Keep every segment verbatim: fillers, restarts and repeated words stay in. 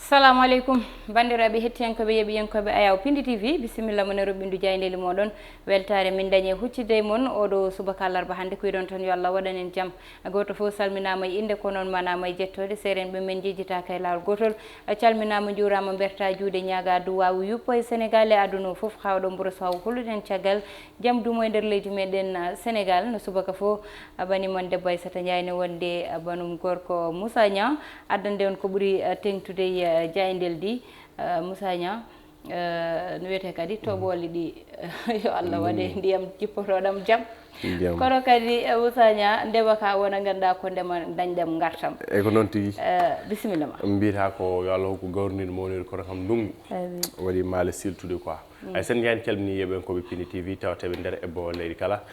Salamu aleykum, banndiraaɓe hettiyankooɓe, yeeɓiyankooɓe Ayaw Pindi T V, bisimilla mon e roɓɓindu jaayndeeli mooɗon. Weltaare min dañi e huccitde e mon oɗo subaka alarba hannde. Kuwiɗon tan yo Allah waɗan en jam. Gooto fof salminaama e innde, ko noon manaama e jettode. Seerenɓe men njejjitaaka e laawol gootol. Calminaama, njuuraama, mbertaa juuɗe, ñaagaa duwaawu yuppo e Senegaal e aduna o fof. Haa oɗo mburo so haw holluɗen caggal jam duumo e nder leydi meɗen, ah, Senegaal. No subaka fof, ah, bani mon debbo Aissata Ndiaye ne wonde, ah, banum gorko Moussa Niang. Addande on ko ɓuri, ah, teŋtude e, ah, jaayndeeldi, ah, Moussa Niang. Eh, no wiyetee kadi, toɓooli ɗi, yo Allah waɗe ndiyam jippotoɗam jam. Ndiyam. Kono kadi, eh, Moussa Niang, ndema ka wona ngannduɗaa ko ndema dañɗam ngartam. E ko noon tigi. Eh, bisimilla ma. Mbiyata ko yo Allah hokku gawri ndi no mawniri kono kam ndungu. Amiin. Waɗi maale siltude quoi. Ay sen njaani calmini yeeɓen ko ɓe Pindi T V tawteɓe nder e bowo leydi kala.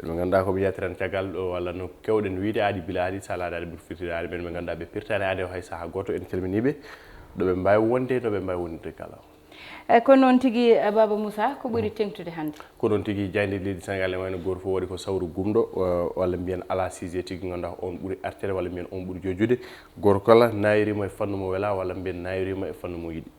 Ɓe ngannduɗaa ko ɓe yettiran caggal ɗo walla no kewɗen wiyde aadi bila aadi, sala aadi ɓuri firtiraade ɓen ɓe ngannduɗaa ɓe pirtaani aadi o hay saha gooto. En calminiiɓe ɗo ɓe mbaawi wonde, no ɓe mbaawi wonirde kala. Eh, ko noon tigi, eh, Baba Moussa, ko ɓuri teŋtude hannde? Ko noon tigi, jaaynde leydi Senegaal ne wayno gooto fof waɗi ko sawru gumɗo, eh, walla mbiyen ala sujet tigi ngannduɗaa on ɓuri artere walla mbiyen on ɓuri jojude. Gooto kala naayirima e fannu mo wela walla mbiyen naayirima e fannu mo yiɗi.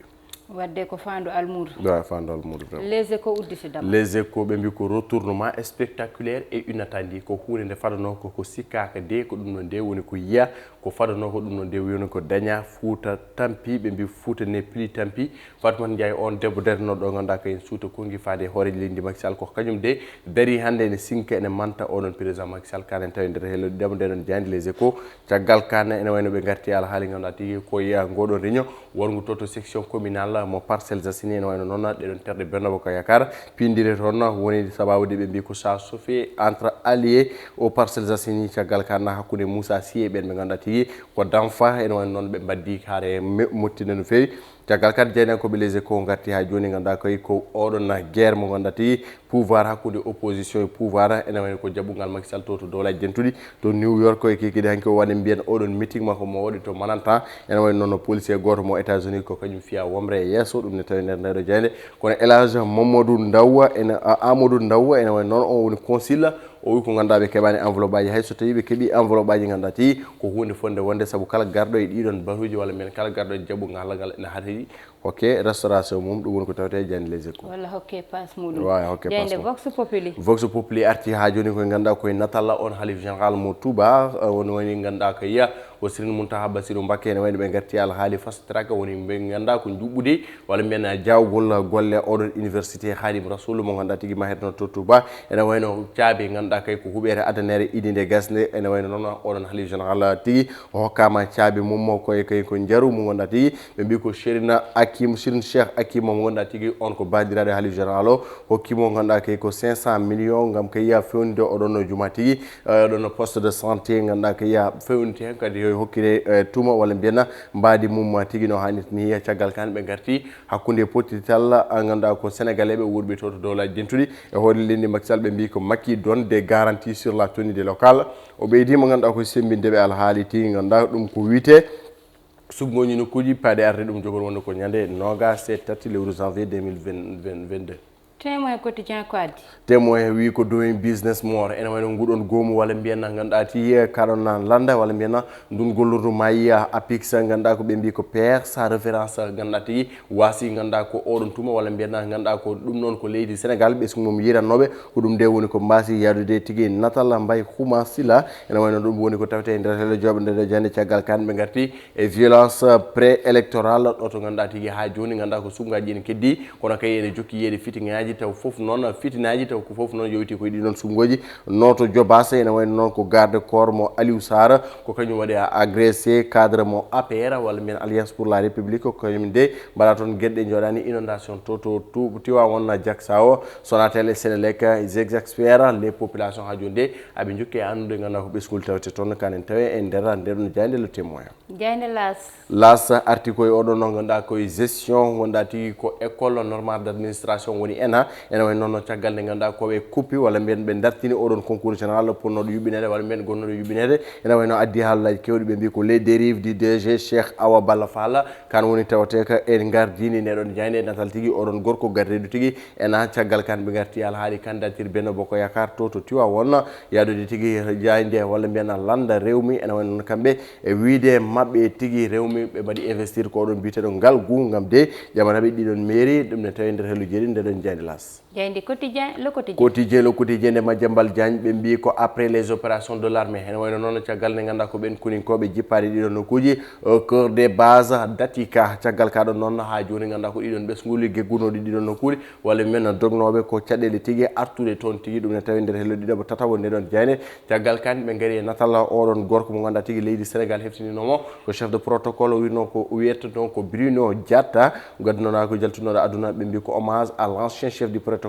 Wadde ko faandu almuudo. Wa faandu almuudo, vraiment. Les Échos udditi dama. Les Échos ɓe mbi ko retournement spectaculaire et inattendu, ko huunde nde fadanoo ko, ko sikkaaka de ko ɗum ɗo nde woni ko yiya, ko fadanoo ko ɗum ɗo nde woni ko daña. Fuuta tampi, ɓe mbi Fuuta n'est plus tampi. Fatoumata Ndiaye, on debbo darino ɗo ngannduɗaa ko en suuta kongi faade e hooreejo leydi Macky Sall, ko kañum de dari hannde ene sinka ene manta oɗon président Macky Sall, kanen tawi nder hello demo nde ɗon jaaynde Les Échos. Caggal kan ene wayno ɓe ngarti alhaali ngannduɗaa tigi ko yiya ngoɗon réunion warngu to to section communale mo Parcelles Assainies, ene wayno noon ɗeɗon terɗe Benno Bokk Yaakaar pindire toon. Woni sababu de ɓe mbi ko ça se fait entre alliés au Parcelles Assainies. Caggal kan hakkunde Moussa Sy e ɓen ɓe ngannduɗaa tigi ko Danfa, ene wayno noon ɓe mbaddi kaare me-, mottinde no feewi. Caggal kadi jeynankooɓe Les Échos ngarti haa jooni, ngannduɗaa koy ko oɗon guerre mo ngannduɗaa tigi pouvoir hakkunde opposition e pouvoir, ene wayno ko jaɓɓungal Macky Sall to, to dowlaaji dentuɗi, to New York e kekidi hanki o waɗi mbiyen oɗon meeting makko mo waɗi to Manhattan. Ene wayno noon policier gooto mo États-Unis ko kañum fiya womre e yeeso, ɗum ne tawi nder ndeɗo jeyde. Kono El Hadj Mamadou Ndaw, ene, a-, Amadou Ndaw, ene wayno noon on woni consul. O wi ko ngannduɗaa ɓe keɓaani enveloppe aji, hay so tawii ɓe keɓii enveloppe aji ngannduɗaa tigi ko huunde fotnde wonde, sabu kala garɗo e ɗiɗon batuuji walla mbiyen kala garɗo e jaɓɓungal ngal ene haɗi hokke restauration mum, ɗum woni ko tawetee e jaaynde Les Échos. Walla hokke passe muɗum. Waawi hokke passe mum. Vox Populi. Vox Populi arti haa jooni koye ngannduɗaa koye natalla on halif général mo Touba, eh, woni, woni ngannduɗaa ko yiya ko Serigne Mountakha Bassirou Mbacké, ene wayno ɓe ngarti alhaali fast track, woni ɓe ngannduɗaa ko njuɓɓude walla mbiyen jawgol golle oɗon université Khadim Rasoul mo ngannduɗaa tigi maheteno to Touba. Ene wayno caabi ngannduɗaa kay ko huɓeere adanere idi nde gasnde, ene wayno noon oɗon halif général tigi o hokkama caabi mum mo koye kay ko njaru mo ngannduɗaa tigi ɓe mbi ko Chérina Hakim, Chérine Cheikh Hakim mo ngannduɗaa tigi on ko baadiraɗo halif général o, hokki mo ngannduɗaa kay ko cinq cent millions ngam kay ya fewnude oɗon no juma tigi, eh, oɗon no poste de santé ngannduɗaa kay ya fewnite heen kadi yo hokkire, eh, tuma walla mbiyen mbaadi mum tigi no haanirta ni. Caggal kan ɓe ngarti hakkunde pottital, ah, ngannduɗaa ko Sénégalais ɓe wurɓe to, to dowlaaji dentuɗi e hoore leydi Macky Sall, ɓe mbi ko Macky donne des garanties sur la tenue des locales. O ɓeydi mo ngannduɗaa ko semmbinde ɓe alhaali tigi ngannduɗaa ɗum ko wiyetee suɓngooji nokkuuji paade arde ɗum jogori wonde ko ñande noogas e tati lewru janvier deux mille vingt, vingt, vingt-deux. Témoin quotidien ko addi? Témoin wi ko doing business more, ene wayno nguɗon goomu walla mbiyen na ngannduɗaa ti kaɗon na lannda walla mbiyen na ndun gollordu maayi APIX ngannduɗaa ko ɓe mbi ko P R, sa référence ngannduɗaa tigi waasi ngannduɗaa ko oɗon tuma walla mbiyen na ngannduɗaa ko ɗum noon ko leydi Sénégal ɓesngu mum yiranooɓe ko ɗum nde woni ko mbaasi yaadude tigi natal mbay huma sila. Ene wayno ɗum woni ko tawetee e nder hello jooɓe nde jande caggal kan ɓe ngarti e violence pré-électorale ɗo to ngannduɗaa tigi haa jooni ngannduɗaa ko suɓngaaji ene keddi, kono kay ene jokki yeeyde fitiŋaaji taw fof noon fitinaaji taw ko fof noon yowiti koye ɗi noon suɓngooji. Noto Jobaas ene wayno noon ko garde corps mo Aliou Sarr ko kañum waɗi a agressé cadre mo A P R walla mbiyen Alliance pour la République ko kañum de mbaɗa toon gueɗe ɗe jooɗani inondation to to tu Tiwaawan Jaksa o. Sonatel e Sénélec ils exaspèrent les populations haa jooni de aɓe jokki e anndude ngannduɗaa ko ɓesngol tawete toon kanen tawe e nder nder no jaaynde Le Témoin. Jaaynde L'As. L'As arti koye oɗon no ngannduɗaa koye gestion ngannduɗaa tigi ko école normale d'administration woni ENA. Ene wayi noon caggal nde ngannduɗaa ko ɓe kuppi walla mbiyen ɓe dartini oɗon concours général ponnooɗo yuɓɓineede walla mbiyen gonnooɗo yuɓɓineede. Ene wayi noon addi haalaaji keewɗi, ɓe mbii ko les dérives du D G Cheikh Awa Balla Fall, kan woni tawteeka e ngardiini ndeɗon jaaynde. Natal tigi oɗon gorko gardiiɗo tigi ena caggal kan ɓe ngarti alhaali candidature Benno Bokk Yaakaar to to Tiwaawoon. Yaadude tigi jaaynde walla mbiyen lannda rewmi ene wayi noon kamɓe e wiyde maɓɓe tigi rewmi ɓe mbaɗi investir ko oɗon biyeteeɗo ngal gu ngam de ƴamanaɓe ɗiɗon mairie ɗum ne tawi nder hello jeeɗi ndeɗon jaaynde las. Jaaynde quotidien, le quotidien. Quotidien, le quotidien nde Madiambal Diagne ɓe mbii ko après les opérations de l'armée. Ene wayno noon caggal nde ngannduɗaa ko ɓen koninkooɓe jippaade ɗiɗon nokkuuji, au cœur des bases Datika. Caggal ka ɗon noon haa jooni ngannduɗaa ko ɗiɗon ɓesnguuli geggunooɗi ɗiɗon nokkuuli walla men dognooɓe ko caɗeele tigi artude toon tigi ɗum ne tawi nder hello ɗiɗo tatawo nde ɗon jaaynde. Caggal kan ɓe ngari e natal oɗon gorko mo ngannduɗaa tigi leydi Sénégal heftinino mo ko chef de protocole o wino ko wiyetno ko Bruno Diatta. Gaddunoɗa ko jaltunoɗo aduna ɓe mbi ko hommage à l'ancien chef du protocole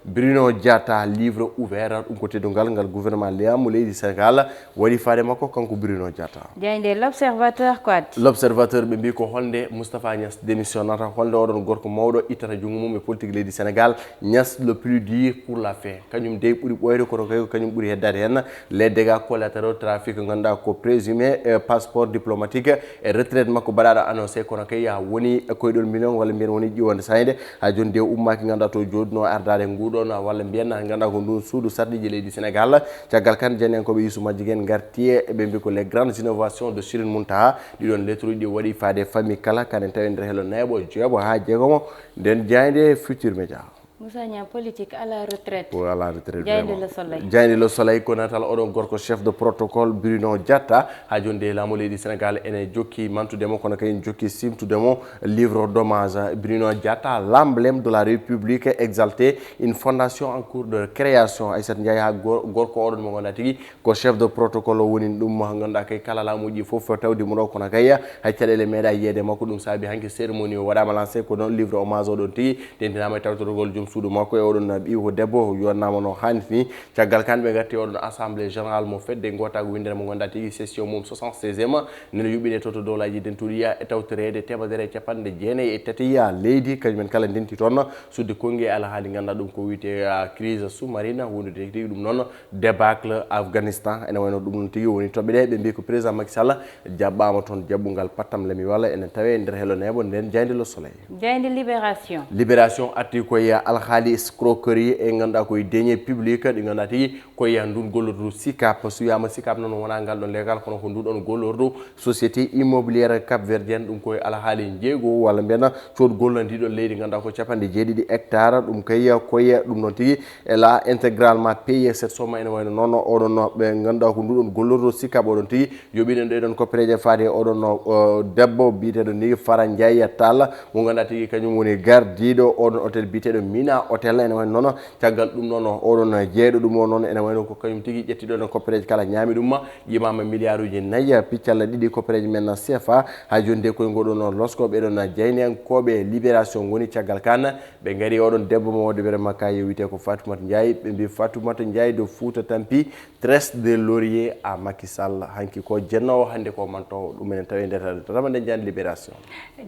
Bruno Diatta, livre ouvert, ɗum ko teddungal ngal gouvernement leyaamu leydi Sénégal waɗi faade makko kanko Bruno Diatta. Jaaynde L'Observateur ko addi? L'Observateur ɓe mbi ko holnde Moustapha Niass démissionnata, holnde oɗon gorko mawɗo ittata junngo mum e politique leydi Sénégal, Niass le plus dur pour la fin. Kañum dey ɓuri ɓooyde kono kay ko kañum ɓuri heddaade heen. Les dégâts collatéraux, trafic ngannduɗaa ko présumé, eh, passeport diplomatique e retraite makko baɗaɗo annoncé kono kay yaa woni e koyɗol million walla mbiyen woni ƴiwande sayde. Haa jooni de ummaaki ngannduɗaa to jooɗno ardaade nguɗon walla mbiyen ngannduɗaa ko ndun suudu sarɗiiji leydi Sénégal. Caggal kan jeenenkoɓe Youssou Madjiguène ngarti e ɓe mbi ko les grandes innovations de Serigne Mountakha. Ɗiɗon lettre uji ɗi waɗi faade famille kala kanen tawi nder helo neeɓo jeeɓo haa jeegomo nden jaaynde Futur Média. Moussa Niang, politique à la retraite. Ko à la retraite, jaaynde vraiment. Le Soleil. Jaaynde Le Soleil ko natal oɗon gorko chef de protocole Bruno Diatta. Haa jooni de laamu leydi Sénégal ene jokki mantude mo kono kay ene jokki simtude mo livre d'hommage. Bruno Diatta, l'emblème de la République exalté, une fondation en cours de création. Aissata Ndiaye haa gor- gorko oɗon mo ngannduɗaa tigi ko chef de protocole o woni ɗum mo ngannduɗaa kay kala laamuuji fof tawdi mo ɗo kono kay hay caɗeele meeɗa yiyeede makko. Ɗum saabi hanki cérémonie o waɗaama lancé ko noon livre hommage oɗon tigi dentinama e tawtorgol joom suudu makko e oɗon ɓiiwo debbo yonnaama no hanniti ni. Caggal kan ɓe ngarti oɗon assemblée générale mo fedde gootago winndere mo ngannduɗaa tigi session mum soixante-seizième nene yuɓɓine to to dowlaji dentuɗi e tawtoreede temedere e capanɗe jeenayi e tati ya leydi kañumen kala ndenti toon sudde konngi e alhaali ngannduɗaa ɗum ko wiyte crise sous-marine wondude tigi ɗum noon débâcle Afghanistan. Ene wayno ɗum noon tigi woni toɓɓe ɗe ɓe mbi ko président Macky Sall jaɓɓaama toon jaɓɓungal pattam lami walla enen tawe nder helo neeɓo nden jaaynde Le Soleil. Jaaynde Libération. Libération arti koye alhaali escroquerie e ngannduɗaa koye denier public ɗi ngannduɗaa tigi koye ndun gollordu sicap. So wiyama sicap noon wona ngal ɗon leegal kono ko nduɗon gollordu société immobilière cap verdienne ɗum koye alhaali njeego walla mbiyen coodgol ndiɗon leydi ngannduɗaa ko capanɗe jeeɗiɗi hectare ɗum kay koye ɗum noon tigi elle a intégralement payé cette somme. Ene wayno noon oɗon ɓe ngannduɗaa ko nduɗon gollordu sicap oɗon tigi yoɓinen ɗo eɗon koppereje faade e oɗon o debbo biyeteɗo ni Fara Ndiaye Tall mo ngannduɗaa tigi kañum woni gardiiɗo oɗon hôtel biyeteɗo Mina Hôtel. Ene wayno noon caggal ɗum noon oɗon jeeyɗo ɗum o noon ene wayno ko kañum tigi ƴettiɗo ɗon koppereje kala ñaami ɗum ƴimama milliard uji nayi piccalla ɗiɗi koppereje men C F A. Haa jooni de koye ngoɗon losko ɓeɗon jayniyankooɓe Libération ngoni caggal kan ɓe ngari oɗon debbo mo wodde bere makka yo wiyte ko Fatoumata Ndiaye ɓe mbi Fatoumata Ndiaye de Fouta Tampi. Tresse de laurier à Macky Sall hanki ko jennoowo hannde ko mantowo ɗum enen tawi nder tama nden jaan Libération.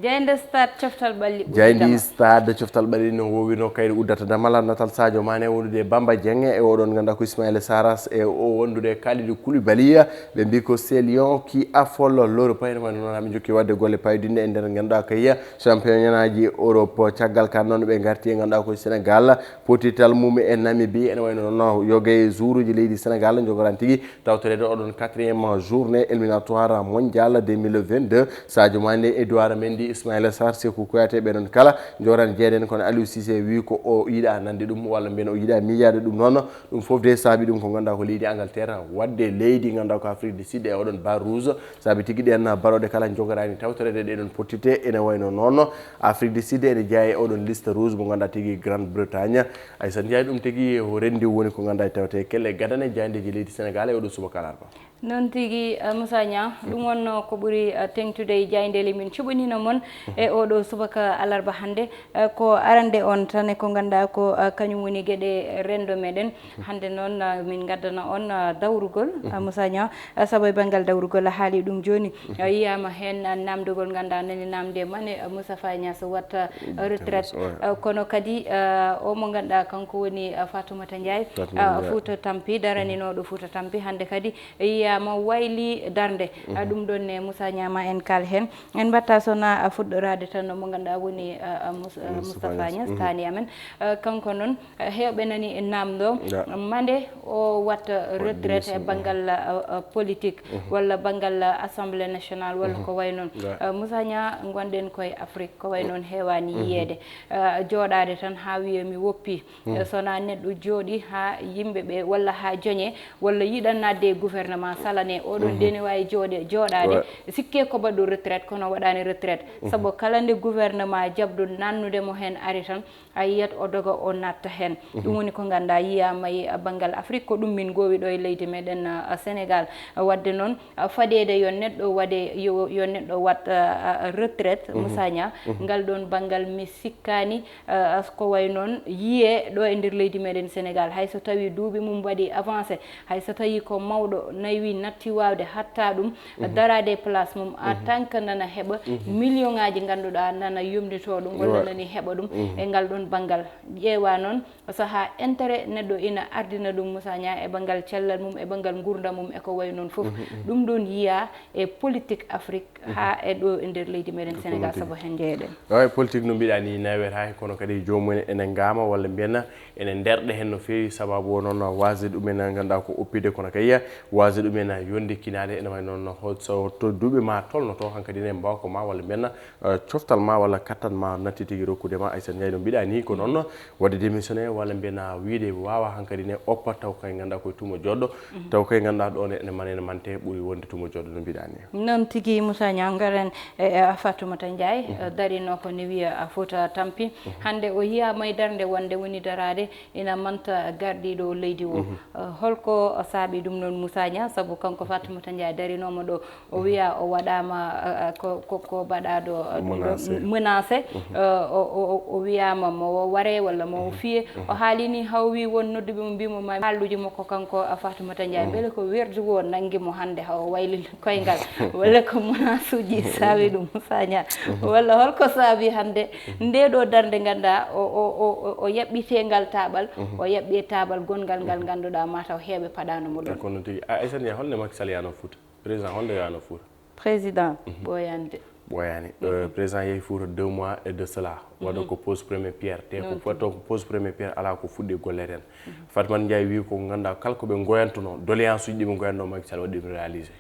Jaaynde Stade coftal ɓalli ɓuri jaaynde dama. Stade coftal ɓalli no wowirno kayri uddata damala natal Sadio Mané wondude e Bamba Dieng e oɗon ngannduɗaa ko Ismaïla Sarr e o wondude e Kalidou Koulibaly. Ɓe mbi ko c'est Lyon qui affole l'Europe ene wayno noon haɓe jokki wadde golle paydinɗe e nder ngannduɗaa kay championnat ji Europe. Caggal kan noon ɓe ngarti e ngannduɗaa koye Sénégal pottital mum e Namibie ene wayno noon yogay jour uji leydi Sénégal jogoran tigi tawtoreede oɗon quatrième journée éliminatoire mondial deux mille vingt-deux. Sadio Mané, Edouard Mendy, Ismaïla Sarr, Cheikhou Kouyaté ɓe noon kala jogoran jeeɗen kono Aliou Cissé wi ko o yiɗa nande ɗum walla mbiyen o yiɗa miijaade ɗum noon. Ɗum fof de saabi ɗum ko ngannduɗaa ko leydi Angleterre wadde leydi ngannduɗaa ko Afrique du Sud e oɗon bar rouge. Saabi tigi ɗen baroɗe kala jogorani tawtoreede ɗeɗon pottite ene wayno noon Afrique du Sud ene jeeya e oɗon liste rouge mo ngannduɗaa tigi Grande Bretagne. Aysata Ndiaye ɗum tigi o rendi woni ko ngannduɗaa e tawte kelle gadane jaayndeeji leydi Sénégal e oɗo subaka alarba. Noon tigi, eh, Moussa Niang, ɗum wonno ko ɓuri, eh, teŋtude e jaayndeele min cuɓaniino mon e oɗo subaka alarba hannde. Eh, ko arande on tan e ko ngannduɗaa ko, eh, kañum woni geɗe renndo meɗen. Hannde noon, eh, min ngaddana on, eh, dawrugol, eh, Moussa Niang, eh, sabu e banngal dawrugol a haali ɗum jooni. Eh, yiyaama heen, eh, naamndugol ngannduɗaa nani naamnde mane, eh, Moustapha Niasse watta, eh, retraite. Eh, kono kadi, eh, o mo ngannduɗaa kanko woni, eh, Fatoumata Ndiaye, Fatoumata eh, Ndiaye. Fouta Tampi, daraninooɗo Fouta Tampi. Hannde kadi yiyaama wayli darnde. Eh, ɗum ɗoon ne Moussa Niang ma en kaal heen. En mbaɗta sona, eh, fuɗɗoraade tan mo ngannduɗaa woni, eh, eh, Mous-, eh, Moustapha Moustapha Niasse. Niasse, taani amen. Eh, kanko noon, eh, heewɓe nani naamndo, mande o watta retraite e banngal, eh, eh, politique, walla banngal, eh, Assemblée nationale, walla ko way noon. Eh, Moussa Niang, ngonɗen koye Afrique, ko way noon heewaani yiyeede. Eh, jooɗaade tan haa wiyee mi woppi. Eh, so wonaa neɗɗo jooɗi haa yimɓe ɓe, walla haa joñe, walla yiɗa naatde e gouvernement, salane, oɗon de ne waawi jooɗe, jooɗaade, sikke ko baɗɗo retraite, kono waɗaani retraite. Sabu kala nde gouvernement jaɓɗo naatnude mo heen ari tan, a yiyat o doga o natta heen. Ɗum woni ko ngannduɗaa yiyaama e banngal Afrique, ko ɗum min ngoowi ɗo e leydi meɗen, uh, Sénégal. Uh, waɗde noon, uh, fadeede yo neɗɗo waɗe, yo, yo neɗɗo waɗ, uh, uh, retraite, Moussa Niang, ngal ɗoon banngal mi sikkaani, uh, ko way noon yiyee ɗo e nder leydi meɗen Sénégal. Hay so tawii duuɓi mum mbaɗi avancé, hay so tawii ko mawɗo naywii natti waawde hatta ɗum, daraade e place mum, en tant que nana heɓa million ŋaaji ngannduɗaa nana yomnitoo ɗum, walla nani heɓa ɗum e ngal ɗoon banngal. Ƴeewa noon sahaa intérêt neɗɗo ina ardina ɗum Moussa Niang e banngal cellal mum, e banngal nguurndam mum, e ko wayi noon fof. Ɗum ɗoon yiyaa e politique Afrique haa e ɗo e nder leydi meɗen Sénégal, sabu heen njeyeɗen. Eeyi, politique no mbiɗa ni nawetaake, kono kadi joomum en ene ngaama walla mbiyen ene nderɗa heen no feewi, sababu o noon waasde ɗum en ngannduɗaa ko oppide, kono kadi waasde ɗum en yonde kinaade, ene wayi noon hol so to duuɓi ma tolnoto, hankadi ne mbaaw ko ma walla mbiyen, eh, coftal ma walla kattan ma natti tigi rokkude ma, Aissata Ndiaye no mbiɗa ni ko noon waɗde démissionné walla mbiyen wiyde waawa hankadi ne oppa taw kay ngannduɗaa koye tuuma jooɗɗo, taw kay ngannduɗaa ɗo ne ene mane ene mante ɓuri wonde tuuma jooɗɗo no mbiɗa ni. Noon tigi Moussa Niang, ngaren e, e Fatoumata Ndiaye, eh, darinoo ko ne wiya, ah, Fouta Tampi. Hannde o yiyaama e darnde wonde woni daraade ina manta gardiiɗo leydi o. Eh, holko saabi ɗum noon Moussa Niang? Sabu kanko Fatoumata Ndiaye darinooma ɗo, o wiya o waɗaama, eh, eh, ko, ko, ko baɗaaɗo, eh, ɗum ɗo menacé. Eh, o, o, o, o wiyaama mo o ware walla mo o fiye. O haali ni haw wi won nodduɓe mo mbi mo ma haalluji makko kanko, eh, Fatoumata Ndiaye. Mbele ko werdu o nanngi mo hannde haw wayli koyngal, walla ko menace uji saawi ɗum, Moussa Niang, walla holko saabi hannde nde ɗo darnde ngannduɗaa o, o, o, o, o yaɓɓite ngal taaɓal, o yaɓɓi e taaɓal gonngal ngal ngannduɗaa mataw heewɓe paɗaano mo ɗon. Ko noon tigi. A, Aissata Ndiaye, holno Macky Sall yaano Fouta? Président holno yaano Fouta? Président ɓooyande. Ɓooyaani. Euh, président yehi Fouta deux mois et de cela. Waɗo ko pose première pierre. Te ko waɗo ko pose première pierre, alaa ko fuɗɗi golle heen. Fatoumata Ndiaye wi ko ngannduɗaa kala ko ɓe ngoyantuno, doléance uji ɗi ɓe ngoyanno, Macky Sall waɗi ɗum réalisé.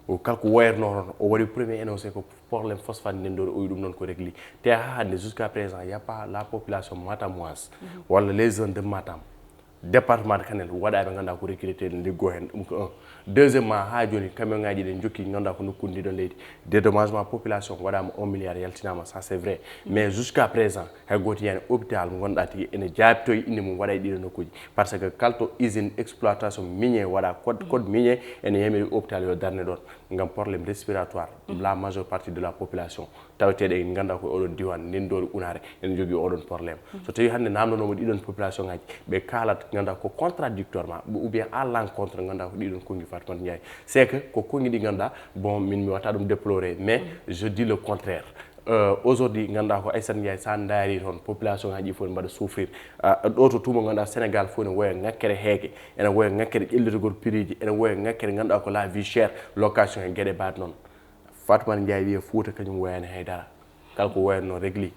O kala ko woyatno toon, o waɗi premier énoncé ko problème phosphate nden ɗo, o wi ɗum noon ko réglé. Te haa hannde, jusqu'à présent, y a pas la population matamoise, walla les jeunes de Matam, département de Kanel, waɗa ɓe ngannduɗaa ko recruté, liggo heen, ɗum ko un. Deuxièmement, haa jooni, camion ŋaaji ɗi jokki, ngannduɗaa ko nokkuuji ndi ɗon leydi. Dédommagement population waɗaama un milliard yaltinaama, ça c'est vrai. Mais jusqu'à présent, hay gooto yiyaani hôpital ngonɗaa tigi ene jaabtoyi innde mum waɗa e ɗiɗo nokkuuji. Par ce que kala to usine exploitation minier waɗa, code, code minier ene yamiri hôpital yo darne ɗoon. Ngam problème respiratoire, la majeure partie de la population taweteeɗo e ngannduɗaa ko oɗon diiwaan, ndenndoori unaare, ene jogii oɗon problème. So tawii hannde naamndonooma ɗiɗon population ŋaaji, ɓe kaalat ngannduɗaa ko contradictoirement, ou bien à l'encontre ngannduɗaa ko ɗiɗon konngi Fatoumata Ndiaye. C'est que ko konngi ɗi ngannduɗaa, bon, min mi watta ɗum déplorer, mais je dis le contraire. Euh, aujourd'hui, ngannduɗaa ko Aissata Ndiaye, so a ndaari toon, population ŋaaji ɗi fof ne mbaɗa souffrir. Ah, ɗo to tuumo ngannduɗaa Sénégal fof ne woya ŋakkere heege, ene woya ŋakkere ƴellitagol prix ji, ene woya ŋakkere ngannduɗaa ko la vie chère, location e geɗe mbaɗe noon. Fatoumata Ndiaye wiya Fouta kañum woyaani hay dara. Kala ko woyatno réglé.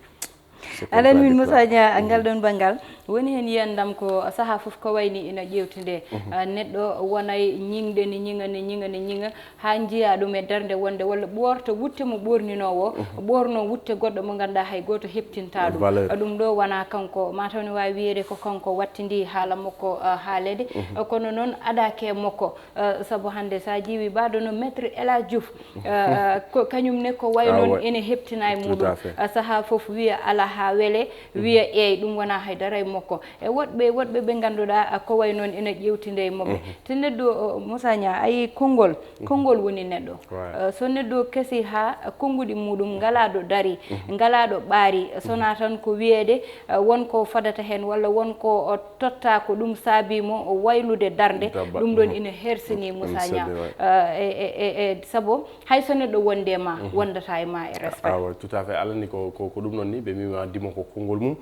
Aɗa anndi min Moussa Niang, ngal ɗoon banngal woni heen yiyandam ko sahaa fof ko wayni ina ƴeewtinde. Ah, neɗɗo wonay ñiŋde ni ñiŋa ni ñiŋa ni ñiŋa haa njiya ɗum e darnde wonde walla ɓoorto wutte mo ɓoorninoowo, ɓoorno wutte goɗɗo mo ngannduɗaa hay gooto heɓtinta ɗum. Valeur. Ah, ɗum ɗo wona kanko, mataw ne waawi wiyeede ko kanko wattindi haala makko, ah, haaleede. Ah, kono noon adaake makko. Eh, sabu hannde so a ƴeewi mbaɗo no Maître El Hadj Diouf, eh, eh, ko kañum ne ko way noon ene heɓtina e muɗum. Eh, sahaa fof wiya alaa haa wele, wiya eey, ɗum wonaa hay dara e makko. E woɗɓe woɗɓe ɓe ngannduɗaa ko way noon ina ƴeewtinde e maɓɓe. Te neɗɗo, Moussa Niang, ayi, konngol konngol woni neɗɗo. So neɗɗo kasi haa konnguɗi muɗum ngalaa ɗo dari, ngalaa ɗo ɓaari, sonaa tan ko wiyeede won ko fadata heen walla won ko totta ko ɗum saabii mo waylude darnde. Ɗum ɗon ina hersini Moussa Niang. E sabu hay so neɗɗo wondi e ma, wondata e ma e respect. Awa, tout à fait. Alani ko ko ɗum noon ni ɓe mbima dimo ko konngol mum.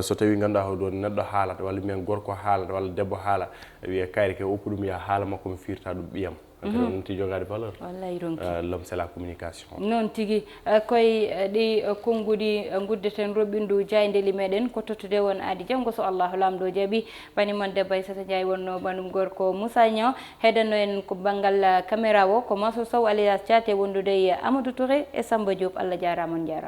So tawi ngannduɗaa hoɗo neɗɗo haalata walla mbiyen gorko haalata walla debbo haala, wiye kayre ke oppu ɗum ya haala makko mi firta ɗum ɓiyam. Kadi on ti jogaade valeur. Wallay ronki. L'homme, c'est la communication. Noon tigi. Koye ɗi konnguɗi nguddeten roɓɓindu jaaynde li meɗen ko tottude won aadi janngo so Allahu Laamɗo jaɓi. Bani mon debbo Aissata Ndiaye wonno banum gorko Moussa Niang. Heɗanno en ko banngal caméra o ko Mansour Sow alias Thiaté wondude e Amadou Touré e Samba Diop. Allah jaaraama, on jaaraama.